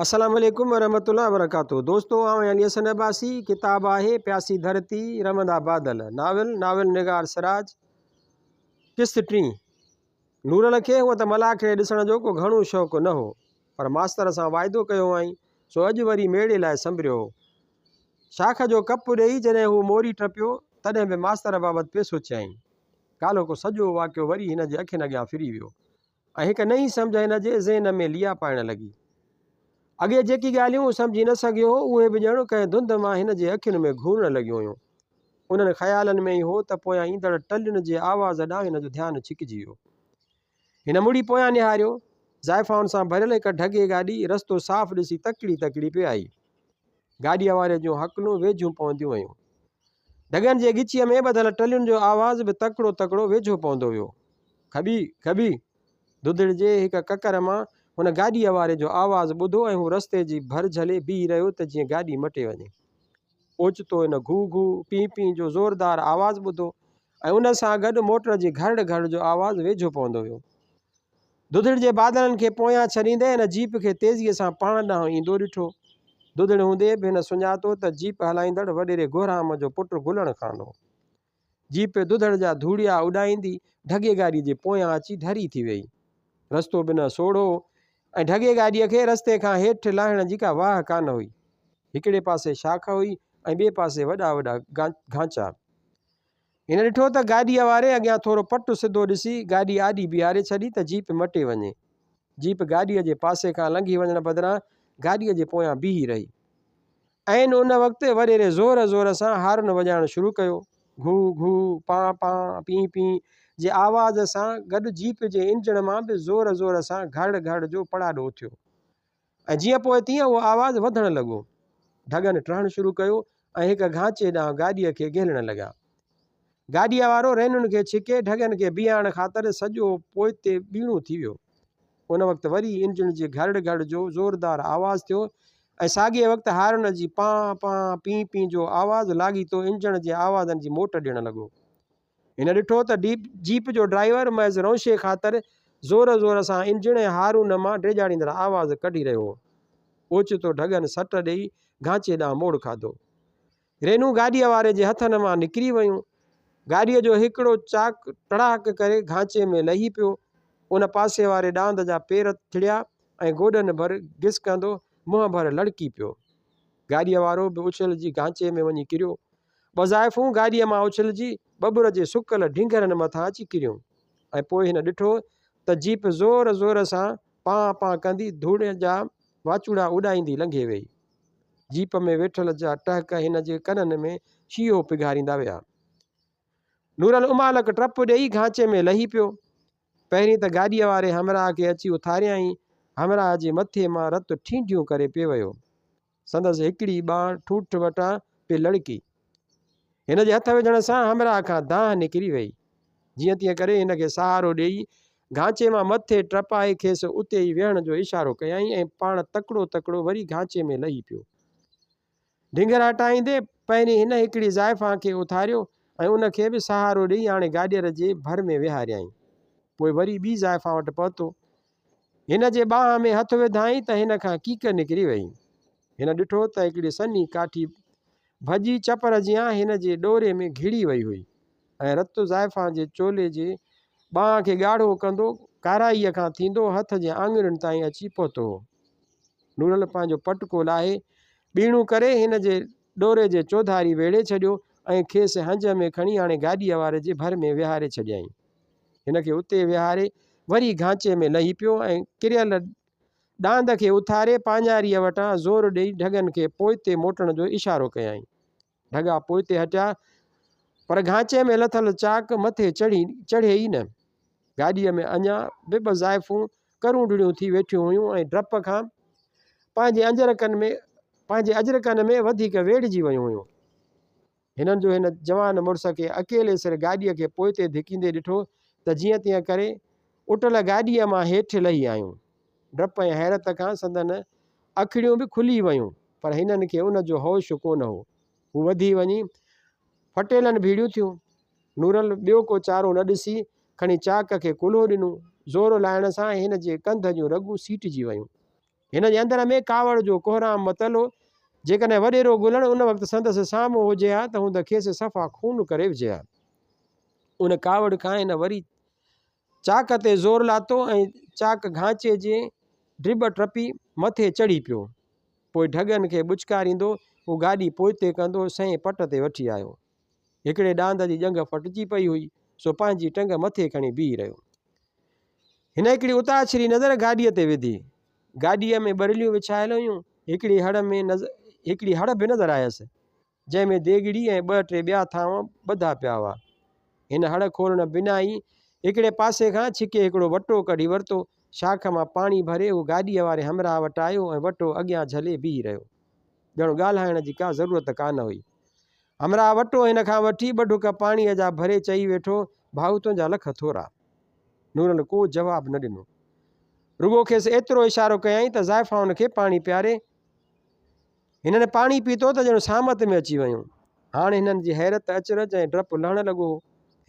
السلام عليڪم ورحمة الله وبرڪاته دوستو آئون علي حسن عباسي ڪتاب آهي پياسي ڌرتي رمندا بادل ناول ناول نگار سراج قسط ٽين نورل کي هونء ته ملاکڙي ڏسڻ جو ڪو گهڻو شوق نه هو پر ماستر سان واعدو ڪيو هئائين سو اڄ وري ميڙي لاء سنڀريو هو شاخ جو ڪپ ڏيئي جڏهن هو موري ٽپيو تڏهن به ماستر بابت پئي سوچيائين ڪالهوڪو سڄو واقعو وري هن جي اکين اڳيان ڦري ويو ۽ هڪ نئين سمجهه هن جي ذهن ۾ ليئا پائڻ لڳي. اڳي جيڪي ڳالهيون هو سمجهي نه سگهيو هو، اهي به ڄڻ ڪنهن ڌنڌ مان هن جي اکين ۾ گهورڻ لڳيون هيون. انهن خيالن ۾ ئي هو ته پويان ايندڙ ٽلين جي آواز ڏانهن هن جو ڌيان ڇڪجي ويو. هن مڙي پويان نهاريو. زائفائن سان ڀريل هڪ ڍڳي گاڏي رستو صاف ڏسي تڪڙي تڪڙي پئي آئي. گاڏيء واري جون هڪلون ويجهيون پونديون ويون. ڍڳن جي ڳچيء ۾ ٻڌل ٽلين جو آواز به تڪڙو تڪڙو ويجهو پوندو ويو. کٻي! کٻي! ڌڌڙ جي هڪ ڪڪر مان هن گاڏيء واري جو آواز ٻڌو ۽ هو رستي جي ڀر جهلي بيهي رهيو ته جيئن گاڏي مٽي وڃي. اوچتو هن گهو گهو، پين پين جو زوردار آواز ٻڌو ۽ ان سان گڏ موٽر جي گهرڙ گهرڙ جو آواز ويجهو پوندو ويو. ڌڌڙ جي بادلن کي پويان ڇڏيندي هن جيپ کي تيزيء سان پاڻ ڏانهن ايندو ڏٺو. ڌڌڙ هوندي به هن سڃاتو ته جيپ هلائيندڙ وڏيري گهرام جو پٽ گلڻ خان هو. جيپ ڌڌڙ جا ڌوڙيا اڏائيندي ڍڳي گاڏيء جي پويان اچي ڍري ٿي ويئي. رستو بنهه سوڙهو هو ۽ ڍڳي گاڏيء کي رستي کان هيٺ لاهڻ جي ڪا واهه ڪانه هئي. هڪڙي پاسي شاخ هئي ۽ ٻئي پاسي وڏا وڏا گهانچا. هن ڏٺو ته گاڏيء واري اڳيان ٿورو پٽ سڌو ڏسي گاڏي آڏي بيهاري ڇڏي ته جيپ مٽي وڃي. جيپ گاڏيء جي پاسي کان لنگهي وڃڻ بدران گاڏيء جي پويان بيهي رهي. عين ان وقت وڏيري زور زور سان هارن وڄائڻ شروع ڪيو. گهو گهو، پان پان، پين پين جي آواز سان گڏ جيپ جي انجڻ مان به زور زور سان گهڙ گهڙ جو پڙاڏو اٿيو. ۽ جيئن پوء تيئن اهو آواز وڌڻ لڳو. ڍڳن ٽهڻ شروع ڪيو ۽ هڪ گهانچي ڏانهن گاڏيء کي گهلڻ لڳا. گاڏيء وارو رينن کي ڇڪي ڍڳن کي بيهارڻ خاطر سڄو پوئتي ٻيڻو ٿي ويو. ان وقت وري انجڻ جي گهڙ گهڙ جو زوردار آواز ٿيو ۽ ساڳئي وقت هارن جي پان پان، پين پين جو آواز لاڳيتو انجڻ جي آوازن جي موٽ ڏيڻ لڳو. هن ڏٺو ته جيپ جو ڊرائيور محض رونشي خاطر زور زور سان انجڻ ۽ هارون مان ڊيڄاريندڙ آواز ڪڍي رهيو هو. اوچتو ڍڳن سٽ ڏيئي گهانچي ڏانهن موڙ کاڌو. رينون گاڏيء واري جي هٿن مان نڪري ويون. گاڏيء جو هڪڙو چاڪ ٽڙاڪ ڪري گهانچي ۾ لهي پيو. ان پاسي واري ڏاند جا پير ٿڙيا ۽ گوڏن ڀر گسڪندو منهن ڀر لڙڪي پيو. گاڏيء وارو به اڇلجي گهانچي ۾ وڃي ڪريو. ٻه زائفون گاڏيء مان اڇلجي ٻٻر جي سڪل ڍينگهرن مٿان اچي ڪريون ۽ پوء هن ڏٺو ته جيپ زور زور سان پان پان ڪندي ڌوڙ جا واچوڙا اڏائيندي لنگهي ويئي. جيپ ۾ ويٺل جا ٽهڪ هن جي ڪنن ۾ شيهو پگهاريندا ويا. نورل امالڪ ٽپ ڏيئي گهانچي ۾ لهي پيو. پهرين ته گاڏيء واري همراهه کي اچي اٿاريائين. همراهه جي مٿي مان رت ٺينڍيون ڪري پئي ويو. سندس هڪڙي ٻانهن ٺونٺ وٽان پئي لڙڪي. هن جي هٿ وجهڻ سان همراهه کان دانهن نڪري ويئي. جيئن تيئن ڪري هن کي سهارو ڏيئي گهانچي مان مٿي ٽپائي کيس اتي ئي ويهڻ جو اشارو ڪيائين ۽ پاڻ تڪڙو تڪڙو وري گهانچي ۾ لهي پيو. ڍنگهر هٽائيندي پهرين هن هڪڙي زائفان کي اٿاريو ۽ ان کي به سهارو ڏيئي آڻي گاڏير جي ڀر ۾ ويهاريائين. پوء وري ٻي زائفان وٽ پهتو. هن جي ٻانهن ۾ هٿ وڌائين ته هن کان ڪيڪ نڪري ويئي. هن ڏٺو ته هڪڙي سنهي ڪاٺي ڀڄي چپر جيان هن جي ڏوري ۾ گهڙي وئي هئي ۽ رت زائفان جي چولي جي ٻانهن کي ڳاڙهو ڪندو ڪارائيء کان ٿيندو هٿ جي آڱرين تائين اچي پهتو هو. نورل پنهنجو پٽڪو لاهي ٻيڻو ڪري هن جي ڏوري جي چوڌاري ويڙهي ڇڏيو ۽ کيس هنج ۾ کڻي آڻي گاڏيء واري جي ڀر ۾ ويهاري ڇڏيائين. هن کي اتي ويهاري وري گهانچي ۾ لهي پيو ۽ ڪريل ڏاند کي اٿاري پاڃاريء وٽان زور ڏيئي ڍڳن کي پوئتي موٽڻ جو اشارو ڪيائين. ڍڳا پوئتي هٽيا، پر گهانچي ۾ لٿل چاڪ مٿي چڙهي چڙهي ئي نه. گاڏيء ۾ اڃا به ٻه زائفون ڪرونڊڙيون ٿي ويٺيون هيون ۽ ڊپ کان پنهنجي اجرڪن ۾ پنهنجي اجرڪن ۾ وڌيڪ ويڙهجي ويون هيون. هنن جو هن جوان مڙس کي اڪيلي سر گاڏيء کي پوئتي ڌڪيندي ڏٺو ته جيئن تيئن ڪري اٽل گاڏيء مان هيٺ لهي آيون. ڊپ ۽ حيرت کان سندن اکڙيون به کلي ويون، پر هنن کي ان جو هوش ڪونه هو. هو وڌي وڃي ڦٽيلن ڀيڙيون ٿيون. نورل ٻيو ڪو چارو نه ڏسي کڻي چاڪ کي ڪلهو ڏنو. زور لائڻ سان هن جي ڪنڌ جون رڳون سيٽجي ويون. هن جي اندر ۾ ڪاوڙ جو ڪهرام متل هو. جيڪڏهن وڏيرو گلڻ ان وقت سندس سامهون هجي ها ته هوند کيس صفا خون ڪري وجهي ها. ان ڪاوڙ کان هن وري چاڪ تي زور لاتو ۽ چاڪ گهانچي جي ڊٻ ٽپي مٿي چڙهي پيو. پوء ڍڳن کي ٻچڪاريندو هو گاڏي پوئتي ڪندو سئين پٽ تي وٺي آيو. هڪڙي ڏاند جي ڄنگهه ڦٽجي پئي هئي، سو پنهنجي ٽنگ مٿي کڻي بيهي رهيو. هن هڪڙي اتاڇري نظر گاڏيء تي وڌي. گاڏيء ۾ ٻرليون وڇايل هيون. هڪڙي هڙ ۾ هڪڙي هڙ به نظر آيس، جنهن ۾ ديڳڙي ۽ ٻه ٽي ٻيا ٿانو ٻڌا پيا هئا. هن هڙ کولڻ بنا ئي هڪڙي پاسي کان ڇڪي هڪڙو وٽو ڪڍي ورتو. شاخ مان پاڻي ڀري هو گاڏيء واري همراهه وٽ آيو ۽ وٽو اڳيان جهلي بيهي رهيو. ڄڻ ڳالهائڻ جي ڪا ضرورت ڪانه هئي. همراهه وٽو هن کان وٺي ٻه ڍڪ پاڻيء جا ڀري چئي ويٺو، ڀائو تنهنجا لک ٿورا. نورل ڪو جواب نه ڏنو. رڳو کيس ايترو اشارو ڪيائين ته زائفائن کي پاڻي پياري. هنن پاڻي پيتو ته ڄڻ سامت ۾ اچي ويون. هاڻ هنن جي حيرت، اچرج ۽ ڊپ لهڻ لڳو هو.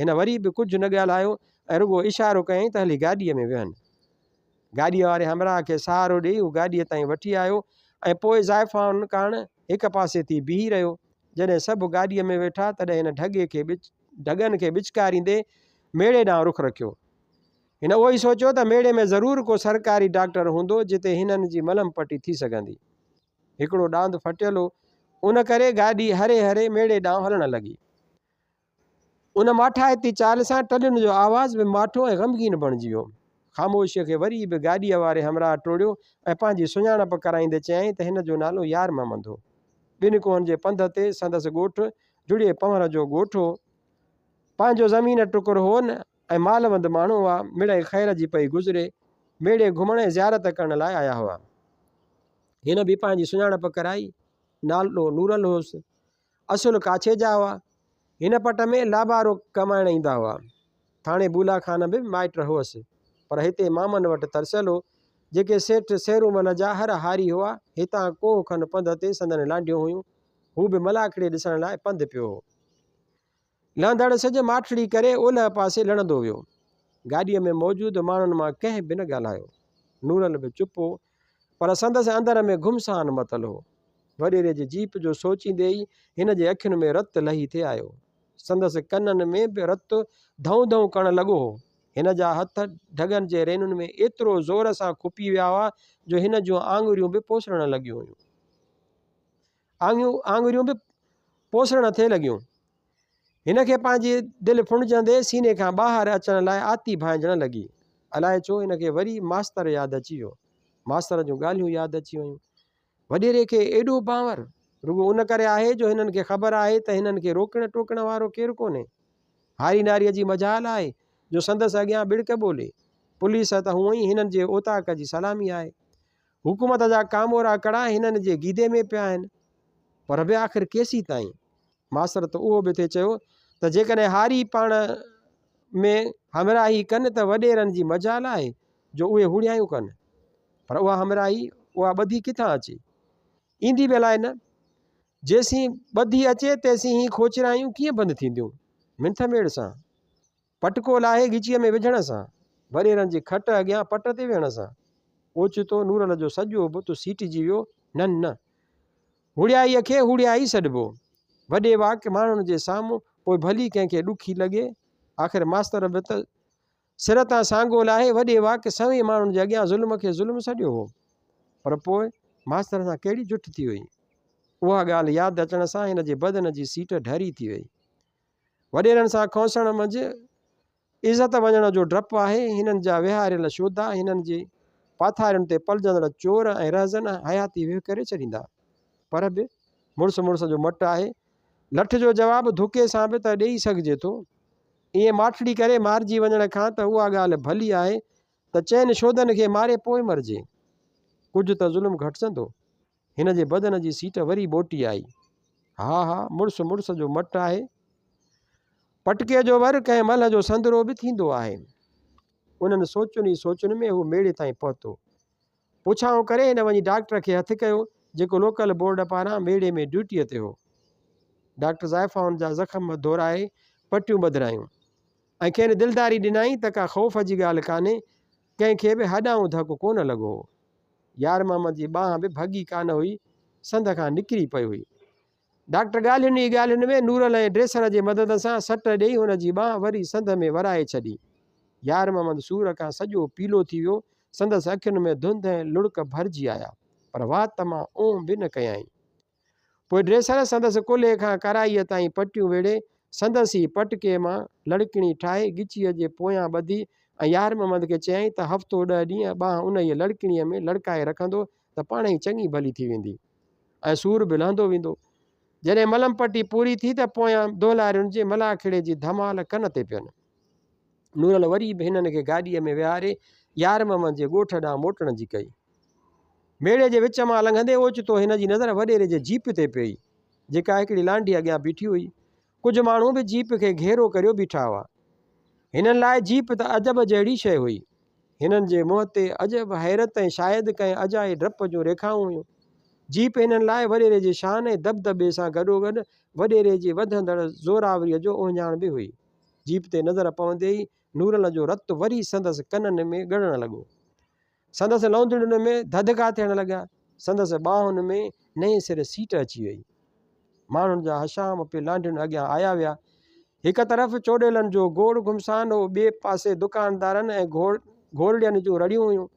هن وري به ڪجهه نه ڳالهايو ۽ رڳو اشارو ڪيائين ته هلي گاڏيء ۾ ويهن. گاڏيء واري همراهه کي سهارو ڏيئي هو گاڏيء تائين وٺي آيو ۽ پوء زائفائن ڪاڻ هڪ پاسي ٿي بيهي رهيو. جڏهن سڀ گاڏيء ۾ ويٺا، تڏهن هن ڍڳي کي ڍڳن کي ٻچڪاريندي ميڙي ڏانهن رخ رکيو. هن اهو ئي سوچيو ته ميڙي ۾ ضرور ڪو سرڪاري ڊاڪٽر هوندو، جتي هنن جي ملم پٽي ٿي سگهندي. هڪڙو ڏاند ڦٽيل هو، ان ڪري گاڏي هري هري ميڙي ڏانهن هلڻ لڳي. ان ماٺائتي چال سان ٽلين جو آواز به ماٺو ۽ غمگين بڻجي ويو. خاموشيء کي وري به گاڏيء واري همراهه ٽوڙيو ۽ پنهنجي سڃاڻپ ڪرائيندي چيائين ته هن جو نالو يار محمد هو. ٻن ڪوهن جي پنڌ تي سندس ڳوٺ جڙيي پنهور جو ڳوٺ هو. پنهنجو زمين ٽڪر هو نه ۽ مالوند ماڻهو هئا، مڙئي خير جي پئي گذري. ميڙي گهمڻ ۽ زيارت ڪرڻ لاء آيا هئا. هن به پنهنجي سڃاڻپ ڪرائي. نالو نورل هوس. اصل ڪاڇي جا هئا. هن پٽ ۾ لابارو ڪمائڻ ايندا هئا. ٿاڻي بولا خان به مائٽ هئس، پر هتي مامن وٽ ترسيل هو، جيڪي سيٺ سيرومل جا هر هاري هئا. هتان ڪوهه کن پنڌ تي سندن لانڍيون هيون. هو به ملاکڙي ڏسڻ لاء پنڌ پيو هو. لهندڙ سج ماٺڙي ڪري اولهه پاسي لڙندو ويو. گاڏيء ۾ موجود ماڻهن مان ڪنهن به نه ڳالهايو. نورل به چپ هو، پر سندس اندر ۾ گهمسان متل هو. وڏيري جي جيپ جو سوچيندي ئي هن جي اکين ۾ رت لهي ٿي آيو. سندس ڪنن ۾ به رت ڌئون ڌئون ڪرڻ لڳو هو. هن جا هٿ ڍڳن جي رينن ۾ ايترو زور سان کپي ويا هئا جو هن جون آڱريون به پوسڙڻ لڳيون هيون. آڱريون به پوسڙڻ ٿي لڳيون. هن کي پنهنجي دل ڦڻجندي سيني کان ٻاهر اچڻ لاء آتي ڀانئجڻ لڳي. الائي ڇو هن کي وري ماستر ياد اچي ويو. ماستر جون ڳالهيون ياد اچي ويون. وڏيري کي ايڏو بانور رڳو ان ڪري آهي جو هنن کي خبر آهي ته هنن کي روڪڻ ٽوڪڻ وارو ڪير ڪونهي. هاري ناريء جي مجال آهي جو سندس اڳيان ٻڙڪ ٻولي. پوليس ته هونئن ئي هنن جي اوطاق جي سلامي آهي. حڪومت جا ڪامورا ڪڙا هنن جي گيدي ۾ پيا آهن. پر به آخر ڪيسيتائين؟ ماستر ته اهو به ٿي چيو ته جيڪڏهن هاري پاڻ ۾ همراهي ڪن ته وڏيرن جي مجال آهي جو اهي هوڙيايون ڪن. پر اها همراهي، اها ٻڌي ڪٿان اچي؟ ايندي به الائي نه. جيسين ٻڌي اچي تيسين هي کوچرايون ڪيئن بند ٿينديون؟ منٿ ميڙ سان. پٽڪو لاهي ڳچيء ۾ وجهڻ سان. وڏيرن جي کٽ اڳيان پٽ تي ويهڻ سان. اوچتو نورل جو سڄو بت سيٽجي ويو، نه نه. هوڙيائيء کي هوڙيائي سڏبو. وڏي واڪ ماڻهن جي سامهون، پوء ڀلي ڪنهن کي ڏکي لڳي. آخر ماستر به ته سر تان سانگو لاهي وڏي واڪ سوين ماڻهن جي اڳيان ظلم کي ظلم سڏيو هو. پر پوء ماستر سان ڪهڙي جٺ ٿي وئي. اها ڳالهه ياد اچڻ سان هن جي بدن جي سيٽ ڍري ٿي وئي. وڏيرن سان کونسڻ منجهه عزت وڃڻ جو ڊپ آهي. هنن جا ويهاريل شودا، هنن جي پاٿارين تي پلجندڙ چور ۽ رهزن حياتي ويهه ڪري ڇڏيندا. پر به مڙس مڙس جو مٽ آهي. لٺ جو جواب ڌڪي سان به ته ڏيئي سگهجي ٿو. ائين ماٺڙي ڪري مارجي وڃڻ کان ته اها ڳالهه ڀلي آهي ته چئن شودن کي ماري پوء مرجي. ڪجهه ته ظلم گهٽجندو. هن جي بدن جي سيٽ وري ٻوٽي آئي. ها ها مڙس مڙس جو مٽ آهي. پٽڪي جو ور ڪنهن ملهه جو سندرو به ٿيندو آهي. انهن سوچن ئي سوچن ۾ هو ميڙي تائين پهتو. پڇائون ڪري هن وڃي ڊاڪٽر کي هٿ ڪيو، جيڪو لوڪل بورڊ پاران ميڙي ۾ ڊيوٽيء تي هو. ڊاڪٽر زائفائن جا زخم ڌورائي پٽيون ٻڌرايون ۽ کين دلداري ڏنائين ته ڪا خوف جي ڳالهه ڪانهي، ڪنهن کي به هڏائون ڌڪ ڪونه لڳو هو. يار محمد جي ٻانهن به ڀڳي ڪانه هئي، سنڌ کان نڪري پئي هئي. ڊاڪٽر ڳالهين ئي ڳالهين ۾ نورل ۽ ڊريسر جي مدد سان سٽ ڏيئي هن جي ٻانهن وري سنڌ ۾ ورائي ڇڏي. يار محمد سور کان سڄو پيلو ٿي ويو، سندس اکين ۾ ڌنڌ ۽ لڙڪ ڀرجي آيا، پر وات مان اونهه به نه ڪيائين. پوء ڊريسر سندس ڪلهي کان ڪرائيء تائين پٽيون ويڙهي، سندس ئي پٽڪي مان لڙڪڻي ٺاهي ڳچيء جي پويان ٻڌي ۽ يار محمد کي چيائين ته هفتو ڏهه ڏينهن ٻانهن انهيء لڙڪڻيء ۾ لڙڪائي رکندو ته پاڻهئي چڱي ڀلي ٿي ويندي ۽ سور به لهندو ويندو. جڏهن ملم پٽي پوري ٿي ته پويان دولارين جي ملاکڙي جي ڌمال ڪن تي پين. نورل وري به هنن کي گاڏيء ۾ ويهاري يار محمد جي ڳوٺ ڏانهن موٽڻ جي ڪئي. ميڙي جي وچ مان لنگهندي اوچتو هن جي نظر وڏيري جي جيپ تي پيئي، جيڪا هڪڙي لانڍي اڳيان بيٺي هئي. ڪجهه ماڻهو به جيپ کي گهيرو ڪريو بيٺا هئا. هنن لاء جيپ ته عجب جهڙي شيء هئي. هنن جي منهن تي عجب، حيرت ۽ شايد ڪنهن اجائي ڊپ جون ريکائون هيون. جيپ هنن لاء وڏيري جي شان ۽ دٻدٻي سان گڏوگڏ وڏيري جي وڌندڙ زوراوريء جو اهڃاڻ به هئي. جيپ تي نظر پوندي ئي نورل جو رت وري سندس ڪنن ۾ ڳڙڻ لڳو. سندس لوندڙين ۾ ڌڌڪا ٿيڻ لڳا. سندس ٻانهن ۾ نئين سر سيٽ اچي وئي. ماڻهن جا هشام پئي لانڍين اڳيان آيا ويا. هڪ طرف چوڏيلن جو گوڙ گهمسان هو، ٻئي پاسي دڪاندارن ۽ گهورڙين جون رڙيون هيون.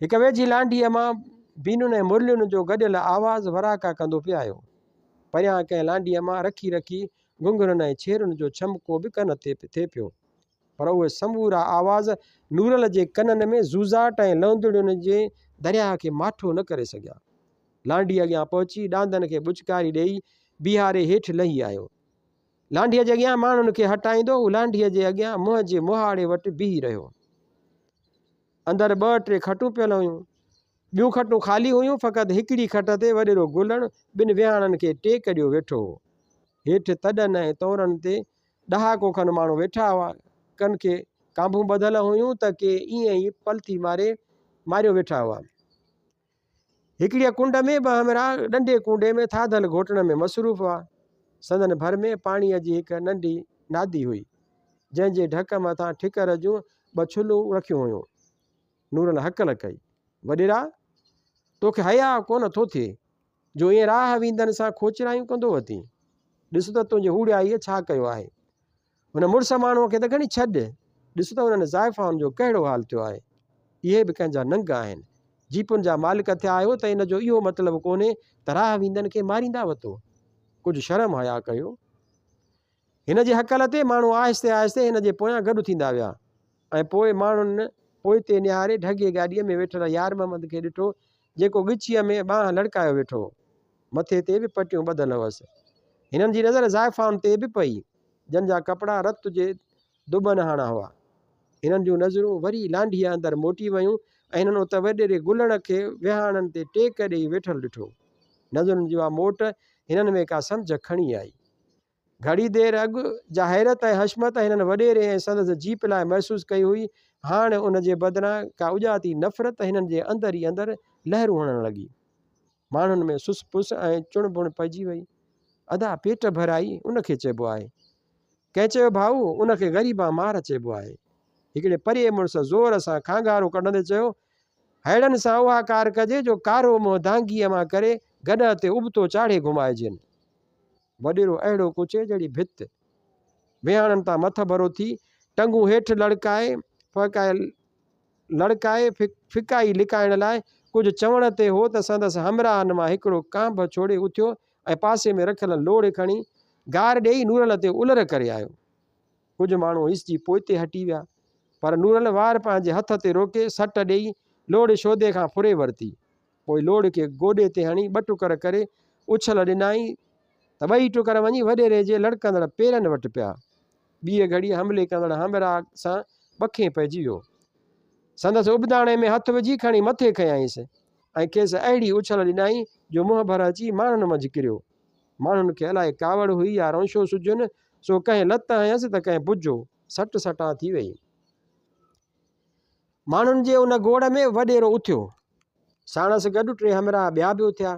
هڪ ويجهي لانڍيء مان بينن ۽ مرلين جو گڏيل آواز وراڪا ڪندو پئي آيو. پريان ڪنهن لانڍيء مان رکي رکي گهنگهرن ۽ ڇيرن جو ڇمڪو به ڪن تي ٿي پيو. پر اهي سمورا آواز نورل جي ڪنن ۾ زوزاٽ ۽ لوندڙين جي درياهه کي ماٺو نه ڪري سگهيا. لانڍي اڳيان پهچي ڏاندن کي ٻچڪاري ڏيئي بيهاري هيٺ لهي آيو. لانڍيء جي اڳيان ماڻهن کي هٽائيندو هو لانڍيء جي اڳيان منهن جي مهاڙي وٽ بيهي رهيو. اندر ٻه ٽي کٽون پيل هيون. ٻيون کٽون خالي هيون، فقط هڪڙي کٽ تي وڏيرو گلڻ ٻن ويهاڻن کي ٽيڪ ڏيو ويٺو هو. هيٺ تڏن ۽ تونرن تي ڏهاڪو کن ماڻهو ويٺا هئا. ڪن کي ڪانڀون ٻڌل هيون ته ڪي ائين ئي پلٿي ماري ماريو ويٺا هئا. هڪڙيء ڪنڊ ۾ ٻه همراهه ڏنڊي ڪونڊي ۾ ٿاڌل گهوٽڻ ۾ مصروف هئا. سندن ڀر ۾ پاڻيء جي هڪ ننڍي نادي هئي، جنهن جي ڍڪ مٿان ٺڪر جون ٻه ڇلون رکيون هيون. نورل هڪل ڪئي، وڏيرا! توکي حياء ڪونه ٿو ٿئي، جو ائين راهه ويندن سان کوچرايون ڪندو وتين؟ ڏس ته تنهنجي هوڙيائيء ڇا ڪيو آهي. هن مڙس ماڻهوء کي ته کڻي ڇڏ، ڏس ته انهن زائفائن جو ڪهڙو حال ٿيو آهي. اهي به ڪنهن جا ننگ آهن. جيپن جا مالڪ ٿيا آهيو ته ان جو اهو مطلب ڪونهي ته راهه ويندن کي ماريندا وتو. ڪجهه شرم حياء ڪيو. هن جي هڪل تي ماڻهو آهستي آهستي هن جي پويان گڏ ٿيندا ويا ۽ پوء ماڻهن پوئتي نهاري ڍڳي گاڏيء ۾ ويٺل يار محمد کي ڏٺو، جيڪو ڳچيء ۾ ٻانهن لڙڪايو ويٺو هو. مٿي تي به پٽيون ٻڌل هئس. هنن جي نظر زائفائن تي به پئي، جن جا ڪپڙا رت جي دٻن هاڻا هئا. هنن جون نظرون وري لانڍيء اندر موٽي ويون ۽ هنن ات وڏيري گلڻ کي ويهاڻن تي ٽيڪ ڏيئي ويٺل ڏٺو. نظرن جي اها موٽ هنن ۾ ڪا سمجهه کڻي آئي. گهڙي دير اڳ جا حيرت ۽ حشمت هنن وڏيري ۽ سندس جيپ لاء محسوس ڪئي هئي، هاڻ ان جي بدران ڪا اڄاتي نفرت هنن جي اندر ئي اندر لهرون هڻڻ لڳي. ماڻهن ۾ سس پس ۽ چڻ بڻ پئجي وئي. ادا پيٽ ڀرائي ان کي چئبو آهي. ڪنهن چيو ڀائو ان کي غريبان مار چئبو آهي. هڪڙي پرئي مڙس زور سان کانگهارو ڪڍندي چيو، ههڙن سان اها ڪار ڪجي جو ڪارو منهن دانگيء مان ڪري گڏهه تي ابتو چاڙهي گهمائجين. وڏيرو اهڙو ڪچي جهڙي ڀت. ويهاڻن تان مٿڀرو ٿي، ٽنگون هيٺ لڙڪائي، ڦهڪائي لڙڪائي، ڦڪائي لڪائڻ لاء ڪجهه چوڻ تي هو ته سندس همراهن مان هڪڙو ڪانڀ ڇوڙي اٿيو ۽ پاسي ۾ رکيل لوڙهه کڻي، گار ڏيئي نورل تي الر ڪري آيو. ڪجهه ماڻهو هيسجي پوئتي هٽي ويا، پر نورل وار پنهنجي هٿ تي روڪي، سٽ ڏيئي، لوڙهه شودي کان ڦري ورتي. پوء لوڙهه کي گوڏي تي هڻي ٻه ٽڪر ڪري اڇل ڏنائين ته ٻئي ٽڪر وڃي وڏيري جي لڙڪندڙ پيرن وٽ پيا. ٻيء گهڙيء حملي ڪندڙ همراهه سان ٻکين پئجي ويو. سندس ابداڻي ۾ هٿ وجهي کڻي مٿي کنيائينس ۽ کيس اهڙي اڇل ڏنائين جو منهن ڀر اچي ماڻهن منجهه ڪريو. ماڻهن کي الائي ڪاوڙ هئي يا رونشو سجهين، سو ڪنهن لت هنيس ته ڪنهن بجو. سٽ سٽان ٿي ويئي. ماڻهن جي ان گوڙ ۾ وڏيرو اٿيو. ساڻس گڏ ٽي همراهه ٻيا به اٿيا.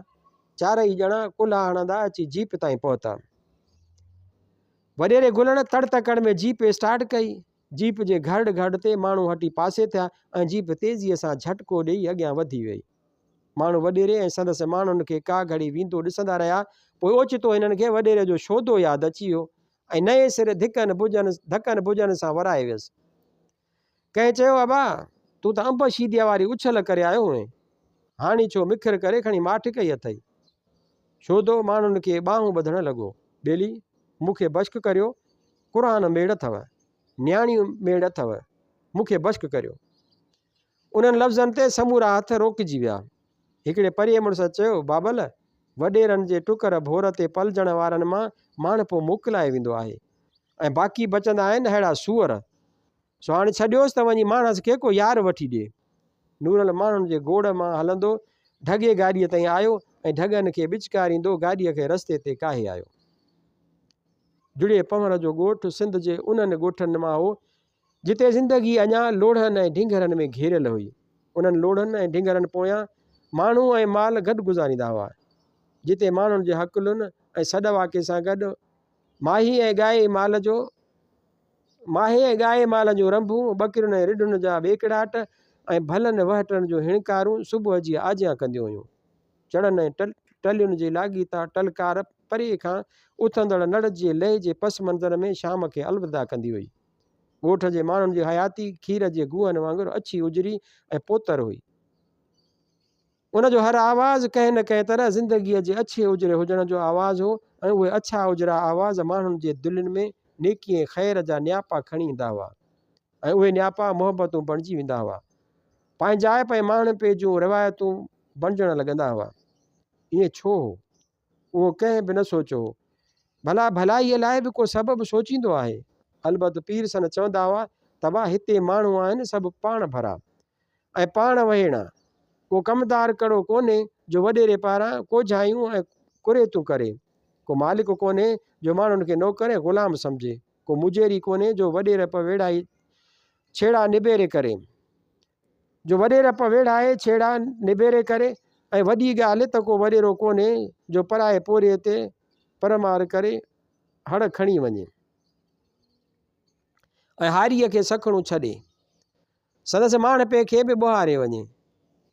چارئي ڄڻا ڪلها هڻندا اچي جيپ تائين پهتا. وڏيري گلڻ تڙ تڪڙ ۾ جيپ اسٽارٽ ڪئي. جيپ جي گهرڙ گهرڙ تي ماڻهو هٽي پاسي ٿيا ۽ جيپ تيزيء سان جهٽڪو ڏيئي اڳيان وڌي ويئي. ماڻهو وڏيري ۽ سندس ماڻهن کي ڪا گهڙي ويندو ڏسندا رهيا، پوء اوچتو هنن کي وڏيري جو شودو ياد اچي ويو ۽ نئين سر ڌڪن بجن ڌڪن بجن سان ورائي ويس. ڪنهن چيو، ابا! تون ته انب شيديء واري اڇل ڪري آيو هئين، هاڻي ڇو مکر ڪري کڻي ماٺ ڪئي اٿئي؟ شودو ماڻهن کي ٻانهون ٻڌڻ لڳو، ٻيلي! مون کي بشڪ ڪريو، قرآن ميڙ اٿو، نياڻيون ميڙ اٿو، مون کي بشڪ ڪريو. انهن لفظن تي سمورا هٿ روڪجي ويا. هڪڙي پريي مڙس چيو، بابل! وڏيرن جي ٽڪر ڀور تي پلجڻ وارن مان ماڻهپو موڪلائي ويندو آهي ۽ باقي بچندا آهن ههڙا سوئر. سو هاڻي ڇڏيوس ته وڃي ماڻهس کي ڪو يار وٺي ڏي. نورل ماڻهن جي گوڙ مان هلندو ڍڳي گاڏيء تائين آيو ۽ ڍڳن کي ٻچڪاريندو گاڏيء کي رستي تي ڪاهي آيو. جڙي پنهور جو ڳوٺ سنڌ جي انهن ڳوٺن مان هو، جتي زندگي اڃا لوڙهن ۽ ڍنگهرن ۾ گهيريل هئي. انهن لوڙهن ۽ ڍنگهرن پويان ماڻهو ۽ مال گڏ گذاريندا هئا. جتي ماڻهن جي هڪلن ۽ سڏ واڪي سان گڏ ماهي ۽ ڳائي مال جو ماهي ۽ ڳائي مال جون رنڀون، ٻڪرين ۽ رڍن جا ٻيڪڙاٽ ۽ ڀلن وهٽن جون هڻڪارون صبح جي آجيان ڪنديون هيون. چڙن ۽ ٽلين جي لاڳيتا ٽلڪار پري کان اٿندڙ نڙ جي لئي جي پس منظر ۾ شام کي الوداع ڪندي هئي. ڳوٺ جي ماڻهن جي حياتي کير جي گونهن وانگر اڇي اجري ۽ پوتر هئي. ان جو هر آواز ڪنهن نه ڪنهن طرح زندگيء جي اڇي اجري هجڻ جو آواز هو ۽ اهي اڇا اجرا آواز ماڻهن جي دلين ۾ نيڪي ۽ خير جا نياپا کڻي ايندا هئا ۽ اهي نياپا محبتون بڻجي ويندا هئا. پنهنجائپ ۽ ماڻهپي جون روايتون بڻجڻ لڳندا هئا. ائين ڇو هو؟ اهو ڪنهن به نه سوچيو هو. ڀلا ڀلائيء لاء به ڪو سبب سوچيندو آهي؟ البت پير سن چوندا هئا ته وا هتي ماڻهو آهن سڀ پاڻ ڀرا ۽ پاڻ وهيڻا. ڪو ڪمدار ڪڙو ڪونهي جو وڏيري پاران ڪوجهايون ۽ ڪريتون ڪري. ڪو مالڪ ڪونهي جو ماڻهن کي نوڪر ۽ غلام سمجهي. ڪو مجيري ڪونهي جو وڏيرپ ويڙهائي ڇيڙا نبيري ڪري. جو وڏيرپ ويڙهائي ڇيڙا نبيري ڪري ۽ وڏي ڳالهه ته ڪو وڏيرو ڪونهي جو پرائي پورهيي تي پرمار ڪري هڙ کڻي وڃي ۽ هاريء کي سکڻو ڇڏي سندس ماڻهپي کي به ٻوهاري وڃي.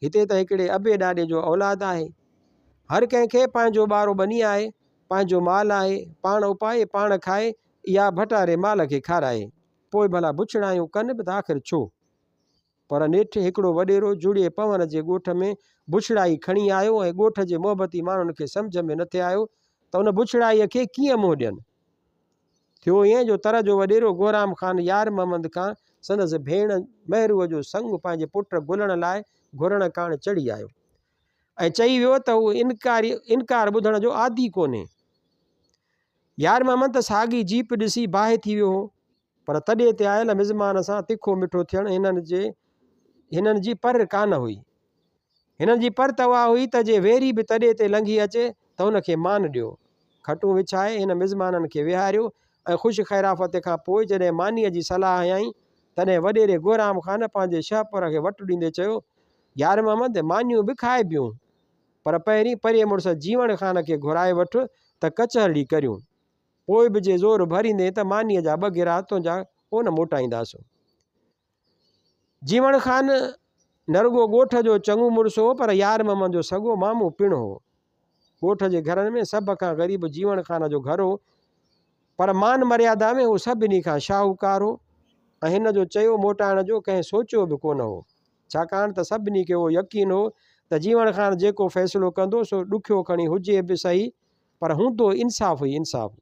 هتي ته هڪڙي ابي ڏاڏي جو اولاد آهي. هر ڪنهن کي پنهنجو ٻارو ٻني آهي، پنهنجو مال آهي، پاڻ اپائي پاڻ کائي يا ڀٽاري مال کي کارائي. پوء ڀلا بڇڙايون ڪن به ته آخر ڇو؟ پر نيٺ هڪڙو وڏيرو جڙيي پنهور جي ڳوٺ ۾ بڇڙائي کڻي آيو ۽ ڳوٺ جي محبتي ماڻهن کي سمجهه ۾ نٿي آيو ته ان بڇڙائيء کي ڪيئن منهن ڏين. ٿيو ائين جو تر جو وڏيرو گهرام خان يار محمد کان سندس ڀيڻ مهروء جو سڱ پنهنجي پٽ گلڻ لاء گهرڻ ڪاڻ چڙهي آيو ۽ چئي ويو ته هو انڪار ٻڌڻ جو عادي ڪونهي. يار محمد ته ساڳي جيپ ڏسي باهه ٿي ويو هو. پر تڏي تي آيل مزمان سان تکو مٺو ٿيڻ هنن جي هنن جي پر ڪانه هئي. هنن جي پر ته اها هئي ته جي ويري به تڏي تي لنگهي اچي ته هن کي مان ڏيو. کٽون وڇائي هن مزمانن کي ويهاريو ۽ خوش خيرافتي کان پوء جڏهن مانيء جي صلاح هنيائين تڏهن وڏيري گهرام خان پنهنجي شهپر کي وٽ ڏيندي چيو، يار محمد مانيون به کائبيون پر پهرين پريي مڙس جيوڻ خان کي گهرائي وٺ ته ڪچهرڙي ڪريون. پوء به جي زور ڀريندين ته مانيء جا ٻه گرها تنهنجا ڪونه موٽائينداسون. جيوڻ خان نه رڳو ڳوٺ جو چڱو مڙس هو پر يار محمد جو سڳو مامو پڻ هو. ڳوٺ جي گهرن ۾ سڀ کان غريب جيوڻ خان جو گهر هو پر مان مريادا ۾ هو سڀني کان شاهوڪار هو ۽ هن جو چيو موٽائڻ جو ڪنهن سوچيو به ڪونه هو. ڇاڪاڻ ته سڀني کي اهو يقين هو ته جيوڻ خان جيڪو فيصلو ڪندو سو ڏکيو کڻي هجي به سهي پر هوندو انصاف ئي انصاف.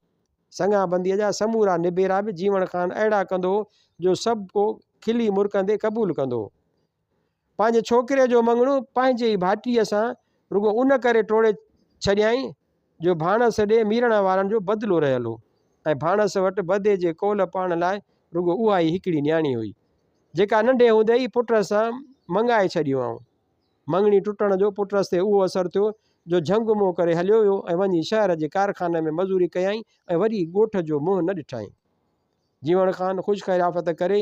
سڱابنديء جا سمورا نبيرا به جيوڻ خان اهڙا ڪندو هو جو سڀ ڪو کلي مرڪندي قبول ڪندو هو. پنهنجي ڇوڪري جو مڱڻو پنهنجي ئي ڀائٽيء سان رڳو ان ڪري ٽوڙي ڇڏيائين جو ڀاڻس ڏي ميرڻ وارن جو بدلو رهيل هو ۽ ڀاڻس وٽ بدي جي قول پاڻ لاء رڳو اها ئي هڪڙي نياڻي هئي، جيڪا ننڍي هوندي ئي پٽ سان مڱائي ڇڏي هئائون. مڱڻي ٽٽڻ جو پٽس تي اهو اثر ٿيو جو جهنگ منهن ڪري هليو ويو ۽ وڃي شهر جي ڪارخاني ۾ مزوري ڪيائين ۽ وري ڳوٺ جو منهن نه ڏٺائين. جيوڻ خان خوش خيرافت ڪري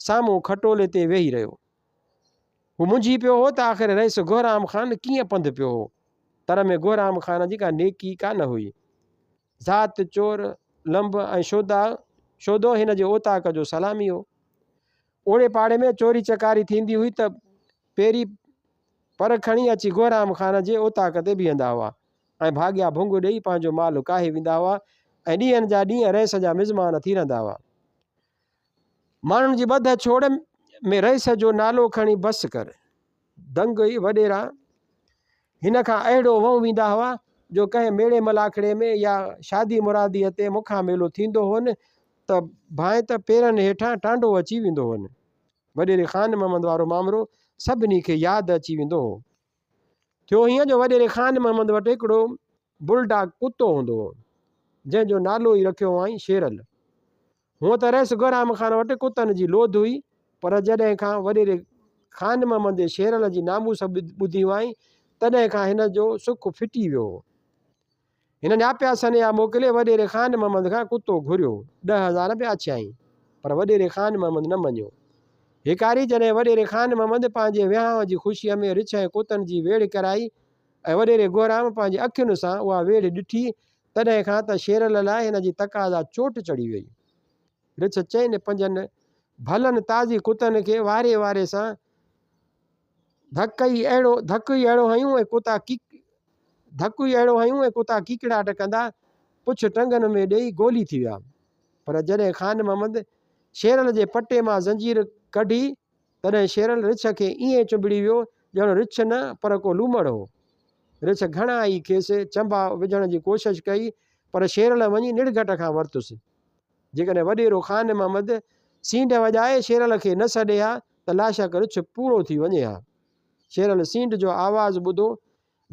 سامهون کٽولي تي ويهي رهيو. هو منجهي پيو هو ته آخر رئيس گهرام خان ڪيئن پنڌ پيو هو. تر ۾ گهرام خان جي ڪا نيڪي ڪانه هئي. ذات چور، لنب ۽ شودا شودو هن جي اوطاق جو سلامي هو. اوڙي پاڙي ۾ چوري چڪاري ٿيندي هئي ته پيري پر کڻي اچي گهرام خان جي اوطاق تي بيهندا هئا ۽ ڀاڳيا ڀونگ ڏيئي پنهنجو مال ڪاهي ويندا هئا ۽ ڏينهن جا ڏينهن رئيس جا مزمان ٿي رهندا هئا. ماڻهن جي ٻڌ ڇوڙ ۾ رئيس جو نالو کڻي بس ڪر. دنگ ئي وڏيرا هن کان اهڙو وئون ويندا هئا جو ڪنهن ميڙي ملاکڙي ۾ يا شادي مراديء تي مکان ميلو ٿيندو هون ته ڀانء ته پيرن هيٺان ٽانڊو اچي ويندو هون. وڏيري خان محمد وارو مامرو سڀني کي ياد اچي ويندو هو. ٿيو هيئن جو وڏيري خان محمد وٽ هڪڙو بلڊاگ ڪتو هوندو هو، جنهن جو نالو ئي رکيو هئائين شيرل. هونء ته رئيس گهرام خان وٽ ڪتن جي لوڌ هئي، پر جڏهن کان وڏيري خان محمد جي شيرل جي ناموس ٻڌي هئائين، تڏهن کان هن جو سک ڦٽي ويو هو. هن نياپيا سنيها موڪلي وڏيري خان محمد کان ڪتو گهريو. 10,000 به آڇيائين، پر وڏيري خان محمد نه مڃيو. هيڪاري جڏهن وڏيري خان محمد پنهنجي وهانء جي خوشيء ۾ رڇ ۽ ڪتن جي ويڙهه ڪرائي ۽ وڏيري گهرام پنهنجي اکين سان اها ويڙهه ڏٺي، تڏهن کان ته شيرل لاء هن جي تقاضا چوٽ چڙهي ويئي. رڇ چئن پنجن ڀلن تازي ڪتن کي واري واري سان ڌڪ ئي اهڙو ڌڪ ئي اهڙو هنيون ۽ ڪتا ڪيڪ ڌڪ ئي اهڙو هنيون ۽ ڪتا ڪيڪڙاٽ ڪندا پڇ ٽنگن ۾ ڏيئي گولي ٿي ويا. پر جڏهن خان محمد شيرل جي پٽي مان زنجير ڪڍي، تڏهن شيرل رڇ کي ائين چنبڙي ويو ڄڻ رڇ نه پر ڪو لومڙ هو. رڇ گهڻا ئي کيس چنبا وجهڻ جي ڪوشش ڪئي، پر شيرل وڃي نڙگهٽ کان ورتس. جيڪڏهن وڏيرو خان محمد سينڍ وڄائي شيرل کي نه سڏي ها ته لاشڪ رڇ پورو ٿي وڃي ها. شيرل سينڍ جو آواز ٻڌو،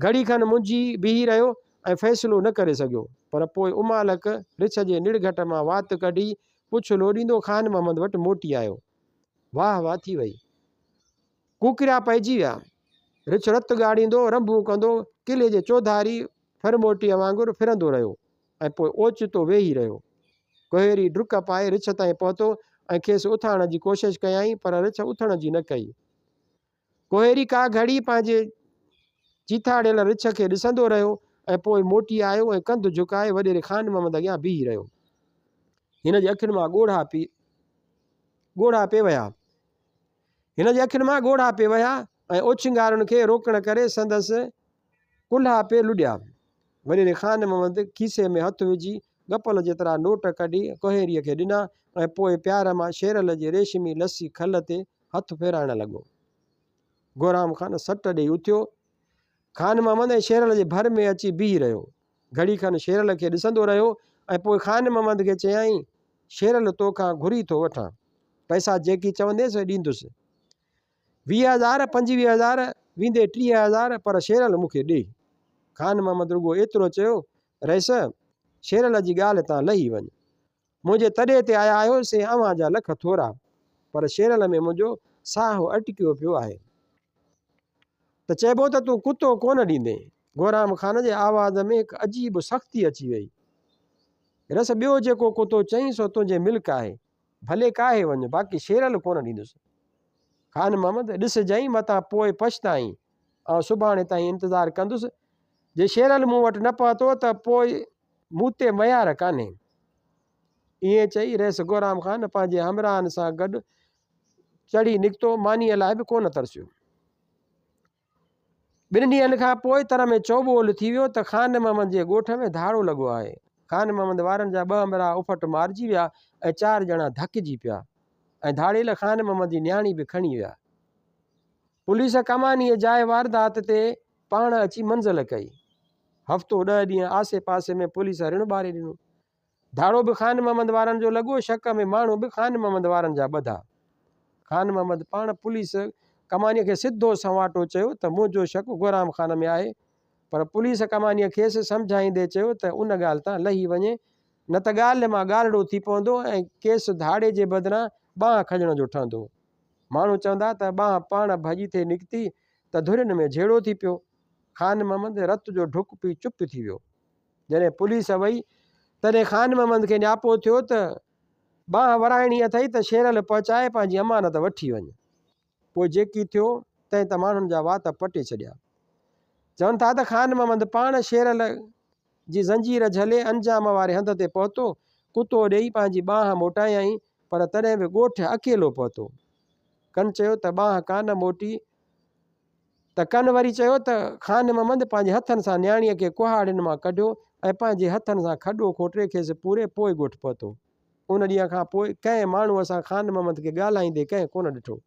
گهڙي کن منجهي بيهي رهيو ۽ فيصلو نه ڪري سگهيو، پر پوء امالڪ رڇ جي نڙگهٽ مان وات ڪڍي پڇ لوڏيندو خان محمد وٽ موٽي آيو. واهه واهه ٿي وئي. ڪوڪريا پئجي ويا. رڇ رت ڳاڙيندو، رنڀون ڪندو، قلعي جي چوڌاري ڦرموٽيء وانگر ڦرندو رهيو ۽ پوء اوچتو ويهي رهيو. ڪوهيري ڊڪ پائي رڇ تائين پهتو ۽ کيس اٿارڻ جي ڪوشش ڪيائين، پر رڇ اٿڻ جي نه ڪئي. ڪوهيري ڪا گهڙي پنهنجي چيٿاڙيل رڇ کي ڏسندو رهيو ۽ پوء موٽي آيو ۽ ڪنڌ جهڪائي وڏيري خان محمد اڳيان بيهي رهيو. هن جي اکين مان ڳوڙها پي ڳوڙها پي وهيا. هن جي اکين مان ڳوڙها پي وهيا ۽ اوڇنگارن کي روڪڻ ڪري سندس ڪلها پي لڏيا. وڏيري خان محمد کيسي ۾ هٿ وجهي ڳپل جيترا نوٽ ڪڍي ڪوهيريء کي ڏنا ۽ پوء پيار مان شيرل جي ريشمي لسي کل تي هٿ ڦيرائڻ لڳو. گهرام خان سٽ ڏيئي اٿيو. خان محمد ۽ شيرل جي ڀر ۾ اچي بيهي رهيو. گهڙي کن شيرل کي ڏسندو رهيو ۽ پوء خان محمد کي چيائين، شيرل تو کان گهري ٿو وٺان. پئسا جيڪي چوندين سي ڏيندس. 20,000، 25,000، ويندي 30,000 پر شيرل مون کي ڏي. خان محمد رڳو ايترو چيو، رئيس، شيرل جي ڳالهه تان لهي وڃ. منهنجي تڏي تي آيا آهيو سي اوهان جا لک ٿورا، پر شيرل ۾ منهنجو ساهه اٽڪيو پيو آهي. ته چئبو ته تون ڪتو ڪونه ڏيندين. گهرام خان جي آواز ۾ هڪ عجيب سختي اچي ويئي. رس ٻيو جيڪو ڪتو چئين سو تنهنجي ملڪ آهي. ڀلي ڪاهي وڃ، باقي شيرل ڪونه ڏيندس. خان محمد، ڏسجئين متان پوء پڇتائين. آئون سڀاڻي تائين انتظار ڪندس. جي شيرل مون وٽ نه پهتو ته پوء مون تي ميار ڪانهي. ائين چئي رئيس گهرام خان پنهنجي همراهن سان گڏ چڙهي نڪتو، مانيء لاء به ڪونه ترسيو. ٻن ڏينهن کان پوء تر ۾ چؤٻول ٿي ويو ته خان محمد جي ڳوٺ ۾ ڌاڙو لڳو آهي. خان محمد وارن جا ٻه همراهه اڦٽ مارجي ويا ۽ چار ڄڻا ڌڪجي پيا ۽ ڌاڙيل خان محمد جي نياڻي به کڻي ويا. پوليس ڪمانيء جاء واردات تي پاڻ اچي منزل ڪئي. هفتو ڏهه ڏينهن آسي پاسي ۾ پوليس رڻ ٻاري ڏنو. ڌاڙو به خان محمد وارن جو لڳو، شڪ ۾ ماڻهو به خان محمد وارن جا ٻڌا. خان محمد پاڻ پوليس ڪمانيء کي سڌو سنواٽو چيو ته منهنجو شڪ گهرام خان ۾ آهي، پر پوليس ڪمانيء کيس سمجهائيندي چيو ته ان ڳالهه تان لهي وڃي، نه ته ڳالهه مان ڳالهڙو ٿي پوندو ۽ ڪيس ڌاڙي جي بدران ٻانهن کڄڻ جو ٺهندو. ماڻهو چوندا ته ٻانهن پاڻ ڀڄي ٿي نڪتي ته ڌرين ۾ جهيڙو ٿي پيو. خان محمد رت جو ڍڪ پي چپ ٿي ويو. جڏهن پوليس وئي، تڏهن خان محمد کي نياپو ٿيو ته ٻانهن ورائڻي اٿئي ته شيرل پهچائي پنهنجي امانت وٺي وڃ. پوء جيڪي ٿيو، تنهن ته ماڻهن جا وات پٽي ڇڏيا. چون ٿا ته خان محمد پاڻ شيرل جي زنجير جهلي انجام واري هنڌ تي پهتو، ڪتو ڏيئي پنهنجي ٻانهن موٽايائين، پر تڏهن به ڳوٺ اڪيلو پهتو. ڪن چيو ته ٻانهن ڪانه موٽي. ته ڪن وري چيو ته خان محمد پنهنجي هٿن سان نياڻيء کي ڪهاڙين مان ڪڍيو ۽ پنهنجي هٿن سان کڏو کوٽي کيس پوري پوء ڳوٺ پهتو. ان ڏينهن کان پوء ڪنهن ماڻهوء سان خان محمد کي ڳالهائيندي ڪنهن ڪونه ڏٺو.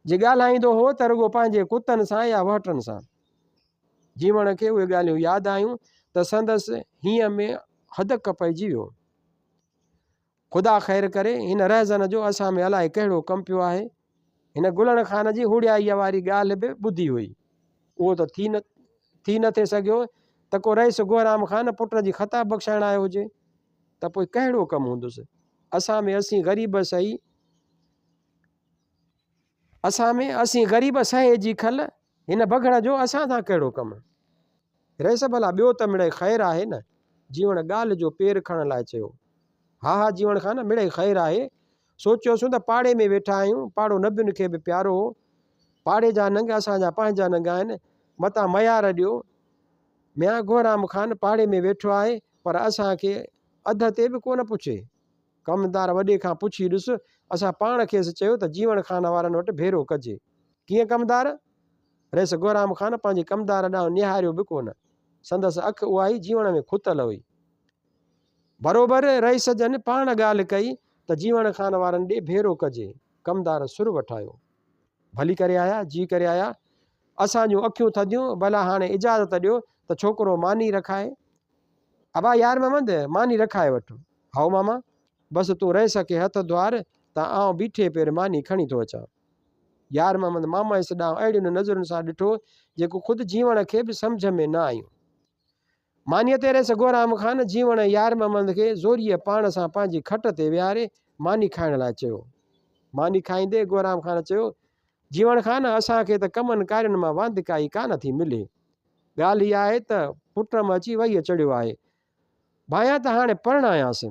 جي ڳالهائيندو هو ته رڳو پنهنجي ڪتن سان يا وهٽن سان. جيوڻ کي اهي ڳالهيون ياد آيون ته سندس هينئن ۾ هدڪ پئجي ويو. خدا خير ڪري، هن رهزن جو اسان ۾ الائي ڪهڙو ڪم پيو آهي. هن گلڻ خان جي هوڙيائيء واري ڳالهه به ٻڌي هئي. اهو ته ٿي نه ٿي نه ٿي سگهيو ته ڪو رئيس گهرام خان پٽ جي خطا بخشائڻ آيو هجي. ته پوء ڪهڙو ڪم هوندس؟ اسان ۾ اسين غريب سهي اسان ۾ اسين غريب سهي جي کل، هن بگهڙ جو اسان سان ڪهڙو ڪم؟ رئيس ڀلا ٻيو ته مڙئي خير آهي نه؟ جيوڻ ڳالهه جو پير کڻڻ لاء چيو. ها ها جيوڻ خان مڙئي خير آهي. سوچيوسون ته پاڙي ۾ ويٺا آهيون، پاڙو نبين کي به پيارو هو. پاڙي جا ننگ اسان جا پنهنجا ننگ آهن، متان ميار ڏيو. ميان گهرام خان پاڙي ۾ ويٺو آهي، پر اسان کي اڌ تي به ڪونه پڇي. ڪمدار وڏي کان پڇي ڏس، اسان پاڻ کيس چيو ته جيوڻ خان وارن وٽ ڀيرو ڪجي. ڪيئن ڪمدار؟ رئيس گهرام خان پنهنجي ڪمدار ڏانهن نهاريو به ڪونه. سندس اک اهائي جيوڻ ۾ کتل هئي. بروبر رئيس جن پاڻ ڳالهه ڪئي ته جيوڻ خان وارن ڏي ڀيرو ڪجي. ڪمدار سر وٺايو. ڀلي ڪري آيا، جي ڪري آيا. اسان جون اکيون ٿڌيون، ڀلا هاڻي اجازت ڏيو ته ڇوڪرو ماني رکائي. ابا يار محمد، ماني رکائي وٺ. هائو ماما، بس تون رئيس کي هٿ ڌوار ته آئون بيٺي پير ماني کڻي ٿو اچان. يار محمد مامائيس ڏانهن اهڙين نظرن سان ڏٺو، جيڪو خود جيوڻ کي به سمجهه ۾ نه آيون. مانيء تي رئيس گهرام خان جيوڻ ۽ يار محمد کي زوريء پاڻ سان پنهنجي کٽ تي ويهاري ماني کائڻ لاء چيو. ماني کائيندي گهرام خان چيو، جيوڻ خان اسان کي ته ڪمن ڪارين مان واندڪائي ڪانه ٿي ملي. ڳالهه اها آهي ته پٽم اچي وهيء چڙهيو آهي. ڀانيان ته هاڻي پرڻايانس.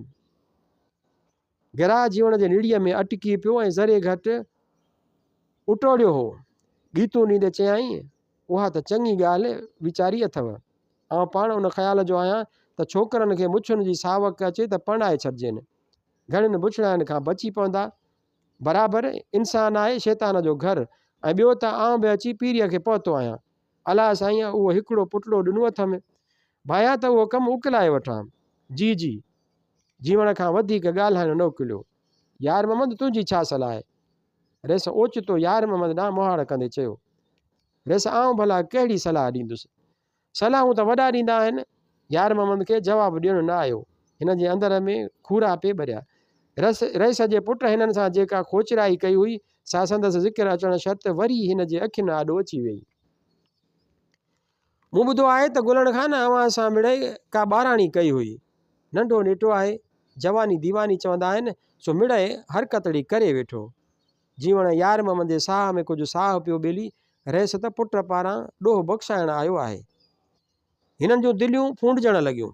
گراهه جيوڻ جي نڙيء ۾ اٽڪي پيو ۽ ذري گهٽ اٽوڙيو هو. ڳيتون ڏيندي چيائين، اها ته چڱي ڳالهه ويچاري اٿئو. آئون پاڻ ان خيال جو آهيان ته ڇوڪرن کي مڇن جي ساوڪ اچي ته پرڻائي ڇڏجين. گهڻين بڇڙاين کان بچي پوندا. برابر، انسان آهي شيطان جو گهر ۽ ٻيو ته آئون به اچي پيريء کي پهتو آهيان. الله سائينء اهو هڪڙو پٽڙو ڏنو اٿم. ڀانيان ته اهو ڪم اڪلائي وٺان. جي جي. جيوڻ کان وڌيڪ ڳالهائڻ نه اڪليو. يار محمد تنهنجي ڇا صلاح آهي؟ ريس اوچتو يار محمد ڏانهن مهاڙ ڪندي چيو. ريس آئون ڀلا ڪهڙي صلاح ڏيندس؟ صلاحون ته وڏا ڏيندا آهن. يار محمد کي جواب ڏيڻ نه آيو. هن جي اندر ۾ کورا پئي ٻريا. رئيس جي پٽ هنن سان جيڪا کوچرائي ڪئي هئي، سا سندس ذڪر اچڻ شرط وري هن جي اکين آڏو اچي ويئي. مون ٻڌو آهي ته گلڻ خان اوهان سان مڙئي ڪا ٻاراڻي ڪئي هئي. ننڍو نيٽو آهي، جواني ديواني چوندا آهن، سو مڙئي حرڪتڙي ڪري ويٺو. جيوڻ يار محمد جي ساهه ۾ ڪجهه ساهه پيو ٻيلي رهيس ته پٽ پاران ڏوهه بخشائڻ آيو آهي. هنن جون دليون ڦونڊجڻ لڳيون.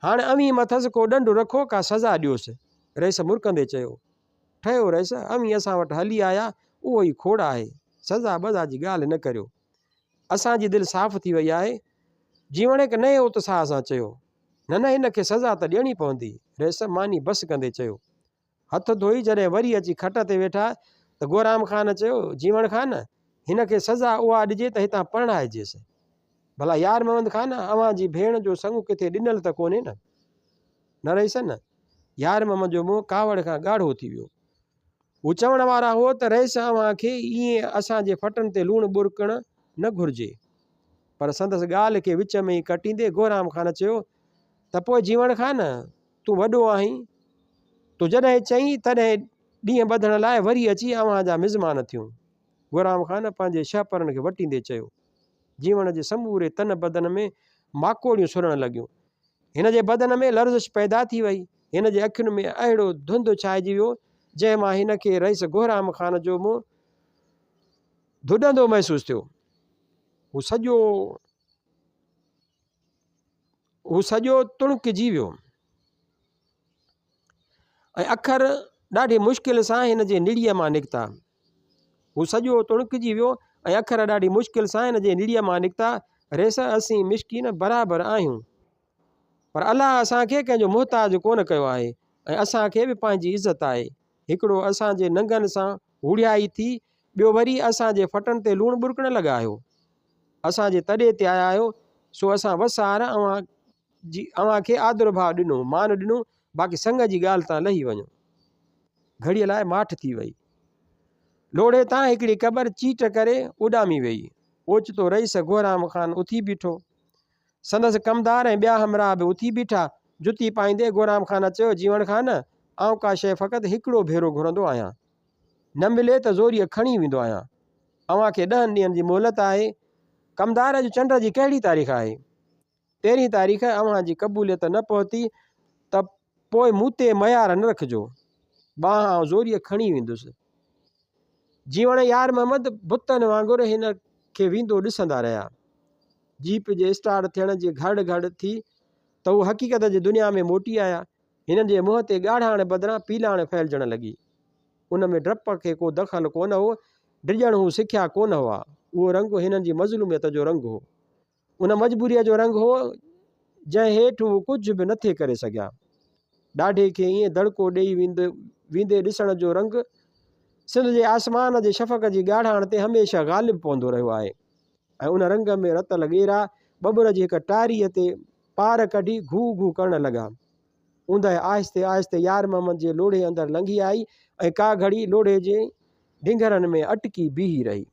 هاڻ اوهين مٿس ڪو ڏنڊ رکو، ڪا سزا ڏيوس. رئيس مرڪندي چيو. ٺهيو رئيس، اوهين اسان وٽ هلي آيا، اهو ئي کوڙ آهي. سزا ٻزا جي ڳالهه نه ڪريو. اسان جي دل صاف ٿي وئي آهي. جيوڻ هڪ نئين اتساهه سان چيو. نه نه هن کي سزا ته ڏيڻي پوندي. رئيس ماني بس ڪندي چيو. هٿ ڌوئي جڏهن وري اچي کٽ تي ويٺا ته گورام خان چيو، جيوڻ خان! هن کي سزا اها ڏجي ته هتان پرڻائجيس. ڀلا يار محمد خان! اوهان جي ڀيڻ جو سڱ ڪٿي ڏنل ته ڪونهي نه؟ نه رئيس نه. يار محمد جو منهن ڪاوڙ کان ڳاڙهو ٿي ويو. هو چوڻ وارا هئو ته رئيس اوهان کي ائين اسان جي ڦٽن تي لوڻ ٻرڪڻ نه گهرجي. پر سندس ڳالهه کي وچ ۾ ئي ڪٽيندي گورام خان چيو ته پوء جيوڻ خان! تون وڏو آهين، تون جڏهن چئين تڏهن ڏينهن ٻڌڻ لاء وري اچي اوهان جا مزمان ٿيون. گهرام خان پنهنجي شهپرن کي وٽيندي چيو. جيوڻ جي سموري تن بدن ۾ ماڪوڙيون سرڻ لڳيون. هن جي بدن ۾ لرزش پيدا ٿي وئي. هن جي اکين ۾ اهڙو ڌنڌ ڇائجي ويو، جنهن مان هن کي رئيس گهرام خان جو منهن ڌڏندو محسوس ٿيو. هو سڄو. هو سڄو تڻڪجي ويو ۽ اکر ڏاڍي مشڪل سان هن جي نڙيء مان نڪتا. هو سڄو تڻڪجي ويو ۽ اکر ڏاڍي مشڪل سان هن جي نڙيء مان نڪتا، ريس اسين مسڪين برابر آهيون، پر الله اسان کي ڪنهن جو محتاج ڪونه ڪيو آهي ۽ اسان کي به پنهنجي عزت آهي. هڪڙو اسان جي ننگن سان هوڙهيائي ٿي، ٻيو وري اسان جي ڦٽن تي لوڻ ٻرڪڻ لڳا آهيو. اسان جي تڏي تي آيا آهيو، سو اسان وس آهر اوهان جي اوهان کي آدر ڀاء ڏنو، مان ڏنو، باقي سڱ جي ڳالهه تان لهي وڃو. گهڙيء لاء ماٺ ٿي وئي. لوڙهي تان هڪڙي قبر چيٽ ڪري اڏامي ويئي. اوچتو رئيس گهرام خان اٿي بيٺو. سندس ڪمدار ۽ ٻيا همراهه به اٿي بيٺا. جتي پائيندي گهرام خان چيو، جيوڻ خان، آئون ڪا شيء فقط هڪڙو ڀيرو گهرندو آهيان. نه ملي ته زوريء کڻي ويندو آهيان. اوهان کي ڏهن ڏينهن جي مهلت آهي. ڪمدار اڄ چنڊ جي ڪهڙي تاريخ آهي؟ تيرهين تاريخ اوهان جي قبوليت نه پهتي ته پوء مون تي ميار نه رکجو. ٻانهن آئون زوريء کڻي ويندس. جيوڻ يار محمد بتن وانگر هن کي ويندو ڏسندا رهيا. جيپ جي اسٽارٽ ٿيڻ جي گهڙ گهڙ ٿي ته هو حقيقت جي دنيا ۾ موٽي آيا. هنن جي منهن تي ڳاڙهاڻ بدران پيلاڻ ڦهلجڻ لڳي. ان ۾ ڊپ کي ڪو دخل ڪونه هو، ڊڄڻ هو سکيا ڪونه هئا. اهو رنگ هنن جي مظلوميت جو رنگ هو. ان مجبوريء جو رنگ هو، جنهن هيٺ هو ڪجهه به نٿي ڪري سگهيا. ڏاڍي کي ائين دڙڪو ڏيئي ويندي ڏسڻ جو رنگ سنڌ جي آسمان جي شفق جي ڳاڙهاڻ تي هميشه غالب پوندو رهيو آهي ۽ ان رنگ ۾ رتل ڳيرا ٻٻر جي هڪ ٽاريء تي پار ڪڍي گهو گهو ڪرڻ لڳا. اوندهه آهستي آهستي يار محمد جي لوڙهي اندر لنگهي آئي ۽ ڪا گهڙي لوڙهي جي ڍنگهرن ۾ اٽڪي بيهي رهي.